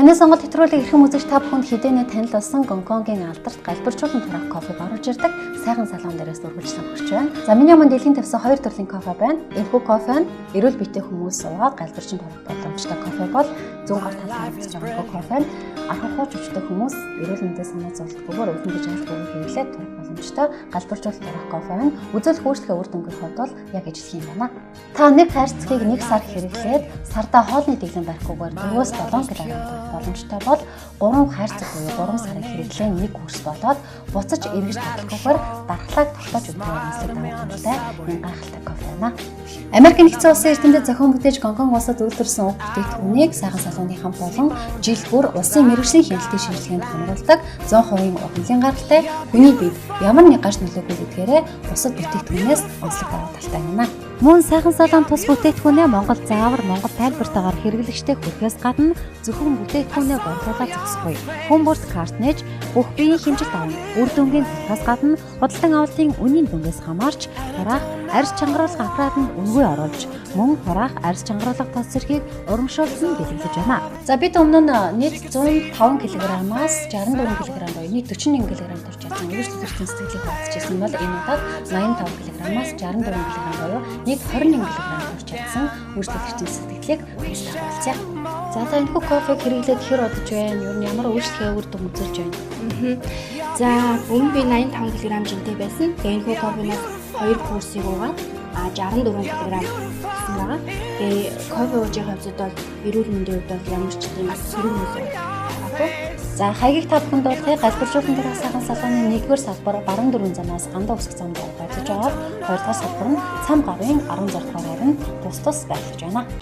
Таны сонголт хэтрүүлэг эрхэм үзэгч та бүхэнд хэдийнэ танил болсон Гонконгийн алдарт галбиржуулан турах кофег оруулж ирдэг сайхан салон дээрээс үргэлжлэн хүрч байна. За миний өмнө дэлхийн тавьсан хоёр төрлийн кофе байна. Энэхүү кофе нь эрүүл биетэй хүмүүс уугаад галбирчин турах боломжтой кофе бол зүүн гар талд харагдаж байгаа энэхүү кофе нь архи хууч хүчтэй хүмүүс эрүүл мэндийн санаа зовлтгүйгээр өвдөн гэж айлтгүйгээр хэрэглээд турах боломжтой галбиржуулан турах кофе нь үзүүлэх үйлчлэгээ үр дүнгийн хувьд бол яг ижилхэн юм байна. Та нэг хайрцгийг нэг сар хэрэглээд сардаа хоолны дэглэм барихгүйгээр 4-7 кг турах боломжтой бол 3 хайрцаг буюу 3 сарын хэрэглээ нэг курс болоод буцаж эргэж татахгүйгээр дархлааг тогтоож өгдөг онцлог давуу талтай энэ гайхалтай кофе байна. Америк нэгдсэн улсын эрдэмтэд зохион бүтээж Гонконг улсад үйлдвэрлэсэн уг бүтээгдэхүүнийг сайхан салууны хамт олон жил бүр улсын мэргэжлийн хяналтын шинжилгээнд хамруулдаг 100% угналын гаралтай хүний биед ямар нэг гарч нөлөөгүй гэдгээрээ бусад бүтээгдэхүүнээс онцлог давуу талтай байна. Мөн сайхан салон тус бүтээгдэхүүнээ Монгол заавар, Монгол тайлбартаагаар хэрэглэгчтэй хүрэхээс гадна зөвхөн бүтээгдэхүүнээ борлуулаад зогсохгүй. Хүн бүрт карт нээж бүх биеийн хэмжилт авна. Үр дүнгийн талхаас гадна худалдан авалтын үнийн дүнгээс хамаарч хураах арьс чангаруулах аппаратанд үнэгүй оруулж мөн хураах арьс чангаруулах тос зэргийг урамшуулсан бэлэглэж байна. За бид өмнө нь нийт 105 кг-аас 64 кг буюу нийт 41 кг турч чадсан өргөж төлөвчдийн сэтгэлийг хуваалцчихсан бол энэ удаад 85 кг-аас 64 кг буюу нийт 21 кг турч чадсан өргөж төлөвчдийн сэтгэлийг хамтдаа хуваалцъя. За та энэхүү кофег хэрэглээд хэр удаж байна? Ер нь ямар өөрчлөлт үр дүн үзүүлж байна? За өмнө би 85 кг жинтэй байсан. Тэгээ энэхүү кофенаас 2 курсыг уугаад 64 кг гэсэн байгаа. Тэгээ кофе ууж байгаа хувьд бол эрүүл мэндийн хувьд бол ямар ч тийм сөрөг нөлөө байгаагүй. За хаягийг та бүхэнд дуулахыг галбиржуулан турах сайхан салооны 1-р салбар баруун дөрвөн замаас гандаа өсөх замд байрлаж байгаа. 2-р салбар нь цам гарын 16 дугаар байранд тус тус байрлаж байна.